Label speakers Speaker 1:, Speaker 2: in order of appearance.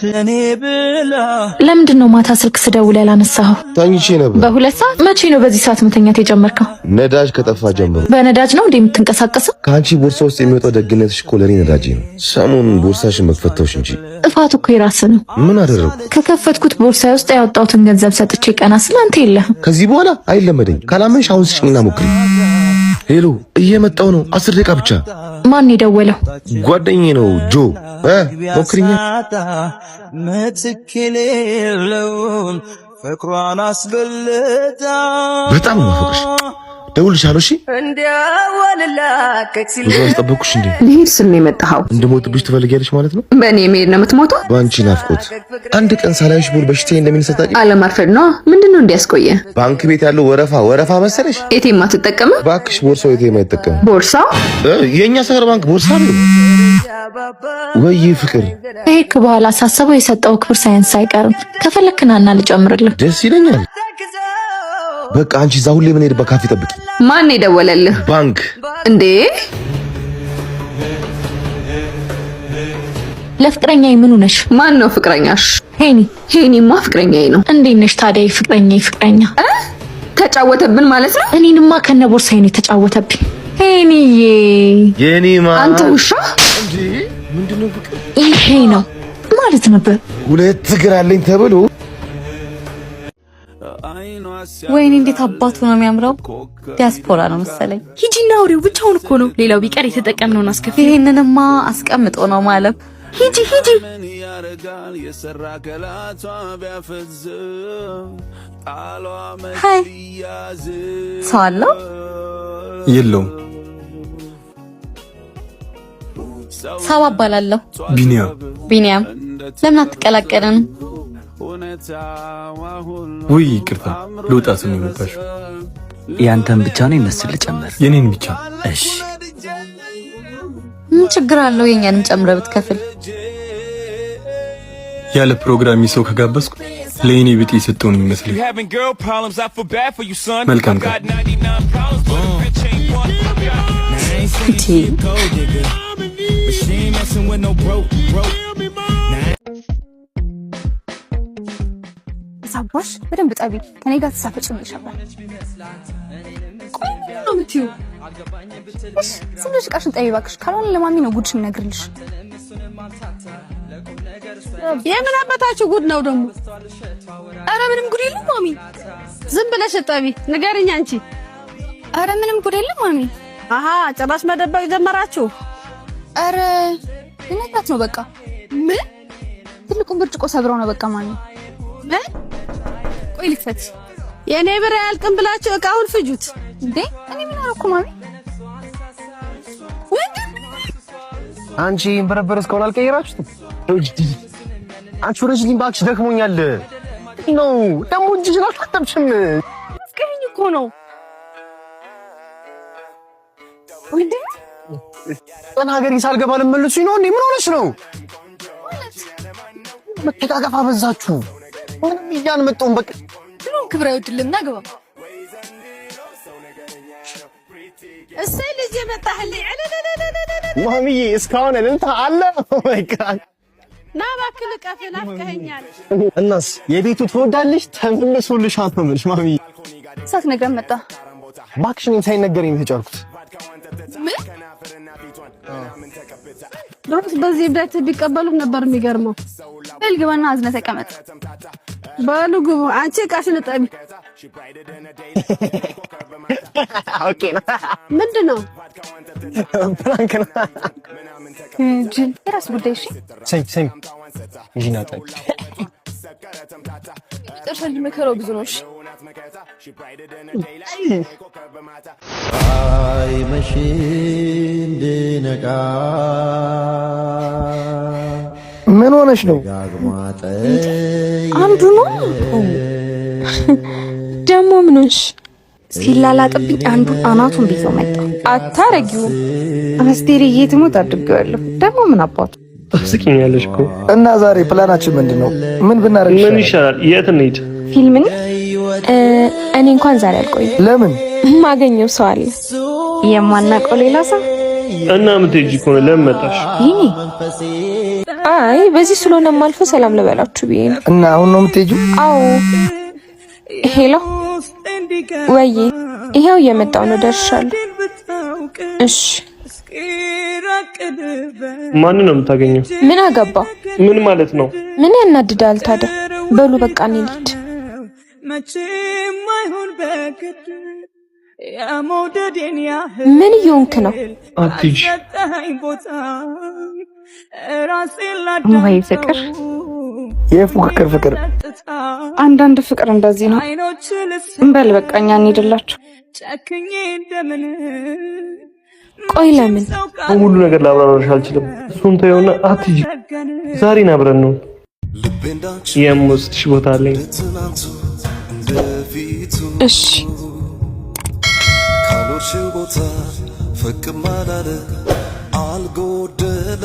Speaker 1: ለኔ ብላ።
Speaker 2: ለምንድን ነው ማታ ስልክ ስደውል ያላነሳኸው?
Speaker 3: ተኝቼ ነበር።
Speaker 2: በ2 ሰዓት? መቼ ነው በዚህ ሰዓት መተኛት የጀመርከው?
Speaker 3: ነዳጅ ከጠፋ ጀምሮ።
Speaker 2: በነዳጅ ነው እንዴ የምትንቀሳቀሰው?
Speaker 3: ከአንቺ ቦርሳ ውስጥ የሚወጣው ደግነትሽ እኮ ለእኔ ነዳጄ ነው። ሰሞኑን ቦርሳሽን መክፈት ተውሽ እንጂ።
Speaker 2: ጥፋቱ እኮ የራስህ ነው።
Speaker 3: ምን አደረግኩ?
Speaker 2: ከከፈትኩት ቦርሳ ውስጥ ያወጣሁትን ገንዘብ ሰጥቼ ቀና ስል አንተ የለህም።
Speaker 3: ከዚህ በኋላ አይለመደኝ። ካላመንሽ አሁን ስጭኝና ሞክሪ። Hello፣ እየመጣሁ ነው። 10 ደቂቃ ብቻ።
Speaker 2: ማን የደወለው?
Speaker 3: ጓደኛዬ ነው ጆ እ ሞክሪኛ።
Speaker 1: ምትክ የሌለውን ፍቅሯን አስበልጣ።
Speaker 3: በጣም ነው የማፈቅርሽ። ደውልልሻለሁ። እሺ፣ ብዙ አስጠበቅኩሽ እንዴ?
Speaker 4: ልሄድ ስል ነው የመጣኸው።
Speaker 3: እንድሞትብሽ ትፈልጊያለሽ ማለት ነው?
Speaker 4: በእኔ መሄድ ነው የምትሞተው?
Speaker 3: በአንቺ ናፍቆት አንድ ቀን ሳላይሽ ቡል በሽታዬ እንደሚነሳ ታውቂ።
Speaker 4: አለማርፈድ ነው። ምንድን ነው እንዲያስቆየ?
Speaker 3: ባንክ ቤት ያለው ወረፋ ወረፋ መሰለሽ።
Speaker 4: ATM አትጠቀምም?
Speaker 3: ባክሽ፣ ቦርሳው ATM አይጠቀምም።
Speaker 4: ቦርሳው?
Speaker 3: የእኛ ሰፈር ባንክ ቦርሳ ነው ወይ ፍቅር?
Speaker 2: ከሄድክ በኋላ ሳስበው የሰጠው ክብር ሳያንስ አይቀርም። ከፈለክ ናና ልጨምርልህ።
Speaker 3: ደስ ይለኛል። በቃ አንቺ እዛ ሁሌ የምንሄድበት ካፌ ጠብቂ።
Speaker 4: ማን የደወለልህ?
Speaker 3: ባንክ።
Speaker 4: እንዴ?
Speaker 2: ለፍቅረኛዬ ምኑ ነሽ?
Speaker 4: ማን ነው ፍቅረኛሽ?
Speaker 2: ሄኒ።
Speaker 4: ሄኒማ ፍቅረኛዬ ነው።
Speaker 2: እንዴት ነሽ ታዲያ? ፍቅረኛዬ ፍቅረኛ
Speaker 4: ተጫወተብን ማለት ነው።
Speaker 2: እኔንማ ከነ ቦርሳዬ ነው የተጫወተብኝ። ሄኒዬ።
Speaker 3: የኔ ማ
Speaker 4: አንተ ውሻ!
Speaker 3: እንዴ፣ ምንድነው ፍቅር?
Speaker 2: ይሄ ነው ማለት ነበር።
Speaker 3: ሁለት እግር አለኝ ተብሎ።
Speaker 5: ወይኔ እንዴት አባቱ ነው የሚያምረው! ዲያስፖራ ነው መሰለኝ።
Speaker 6: ሂጂና አውሪው፣ ብቻውን እኮ ነው። ሌላው ቢቀር የተጠቀምነውን አስከፊ።
Speaker 5: ይሄንንማ አስቀምጦ ነው ማለት።
Speaker 6: ሂጂ ሂጂ።
Speaker 5: Hi፣ ሰው አለው?
Speaker 7: የለውም።
Speaker 5: ሳባ እባላለሁ።
Speaker 7: ቢኒያም።
Speaker 5: ቢኒያም፣ ለምን አትቀላቀልን?
Speaker 7: ውይ ይቅርታ፣ ልውጣ ስል ነው የመጣሽው።
Speaker 8: ያንተን ብቻ ነው የነሱን ልጨምር?
Speaker 7: የኔን ብቻ።
Speaker 8: እሺ።
Speaker 5: ምን ችግር አለው የኛንም ጨምረህ ብትከፍል?
Speaker 7: ያለ ፕሮግራም ሰው ከጋበዝኩ ለእኔ ቢጤ የሰጠውን የሚመስለኝ። መልካም ቀን።
Speaker 5: እንዴ!
Speaker 9: ሳባሽ በደንብ ጠቢ። ከኔ ጋር ተሳፈጭ ይሻላል። ቆይ ምንድን ነው የምትይው? እሺ ዝም ብለሽ እቃሽን ጠቢ እባክሽ። ካልሆነ ለማሚ ነው ጉድሽ የምነግርልሽ።
Speaker 10: የምን አባታችሁ ጉድ ነው ደግሞ?
Speaker 6: ኧረ ምንም ጉድ የለም ማሚ።
Speaker 10: ዝም ብለሽ እጠቢ። ንገሪኝ አንቺ።
Speaker 9: ኧረ ምንም ጉድ የለም ማሚ።
Speaker 10: አሀ፣ ጭራሽ መደበቅ ጀመራችሁ።
Speaker 9: ኧረ ልነግራት ነው በቃ።
Speaker 6: ምን?
Speaker 9: ትልቁን ብርጭቆ ሰብረው ነው በቃ ማሚ።
Speaker 10: ምን?
Speaker 9: ቆይ ልክፈት።
Speaker 10: የእኔ ብር አያልቅም ብላችሁ እቃውን ፍጁት።
Speaker 9: እንዴ፣ እኔ ምን አደረኩ ማሚ?
Speaker 11: አንቺ በረበረ እስካሁን አልቀየራችሁትም? አንቺ ውረጅልኝ እባክሽ፣ ደክሞኛል። ነው ደግሞ እጅሽን አልታጠብሽም።
Speaker 6: አፍቅሪኝ እኮ ነው።
Speaker 9: እንዴ?
Speaker 11: ቀን ሀገሬ ሳልገባ ልመልሱኝ ነው እንዴ? ምን ሆነሽ ነው? መተቃቀፍ አበዛችሁ። ምንም እያን መጣሁም በቃ።
Speaker 6: ድሮም ክብር አይወድልም። ና ግባ።
Speaker 10: እሰይ ልጅ የመጣህልኝ።
Speaker 11: ማሚዬ፣ እስካሁን እልልታ አለ። Oh my God!
Speaker 10: ና እባክህ ልቀፍ፣ ናፍቀኸኛል።
Speaker 11: እናስ የቤቱ ትወዳለሽ ተመልሶልሻል ነው የምልሽ ማሚዬ።
Speaker 9: ሳትነግረን መጣ።
Speaker 11: እባክሽ እኔም ሳይነገረኝ ነው የተጫልኩት።
Speaker 6: ምን?
Speaker 10: ድሮስ በዚህ እብደት ቢቀበሉም ነበር የሚገርመው።
Speaker 9: በል ግባና አዝነህ ተቀመጥ።
Speaker 10: በሉ ግቡ። አንቺ እቃሽን እጠቢ።
Speaker 11: Okay ነው።
Speaker 10: ምንድን ነው?
Speaker 11: Prank ነው።
Speaker 9: ጅል፣ የራስ ጉዳይ። እሺ።
Speaker 11: ሰሚ ሰሚ፣ ይጂና ጠቢ።
Speaker 6: መጨረሻ ልጅ መከራው ብዙ ነው። እሺ።
Speaker 1: አይመሽ እንድነቃ።
Speaker 11: ምን ሆነሽ ነው?
Speaker 6: አንዱ ነው ደግሞ። ምን ሆንሽ? ሲላላጥብኝ አንዱን አናቱን ብዬው መጣ። አታረጊውም። አስቴርዬ ትሞት አድርጌዋለሁ። ደግሞ ምን አባቱ።
Speaker 12: ታስቂኛለሽ እኮ።
Speaker 13: እና ዛሬ ፕላናችን ምንድን ነው? ምን ብናደርግ
Speaker 12: ምን ይሻላል? የት እንሂድ?
Speaker 6: ፊልምን። እኔ እንኳን ዛሬ አልቆይም።
Speaker 13: ለምን?
Speaker 6: ማገኘው ሰው አለ፣ የማናውቀው ሌላ ሰው።
Speaker 12: እና የምትሄጂ ከሆነ ለምን መጣሽ?
Speaker 6: ይኔ። አይ በዚህ ስለሆነ ማልፎ ሰላም ልበላችሁ ብዬ ነው።
Speaker 13: እና አሁን ነው የምትሄጂው?
Speaker 6: አዎ። Hello፣ ወይዬ፣ ይኸው እየመጣሁ ነው፣ ደርሻለሁ። እሺ።
Speaker 12: ማንን ነው የምታገኘው?
Speaker 6: ምን አገባ?
Speaker 12: ምን ማለት ነው?
Speaker 6: ምን ያናድዳል ታዲያ? በሉ በቃ እኔ ልሂድ። ምን እየሆንክ ነው?
Speaker 12: አትሂጂ።
Speaker 6: ወይ ፍቅር፣
Speaker 13: የፉክክር ፍቅር።
Speaker 6: አንዳንድ ፍቅር እንደዚህ ነው። እንበል በቃ እኛ እንሂድላችሁ። ቆይ ለምን?
Speaker 12: ሁሉ ነገር ላብራራልሽ አልችልም። እሱን ተይውና አትሂጂ። ዛሬን አብረን ነው የምወስድሽ ቦታ አለኝ።
Speaker 6: እሺ።
Speaker 1: ቦታ ፈቅም አላለ አልጎደለ።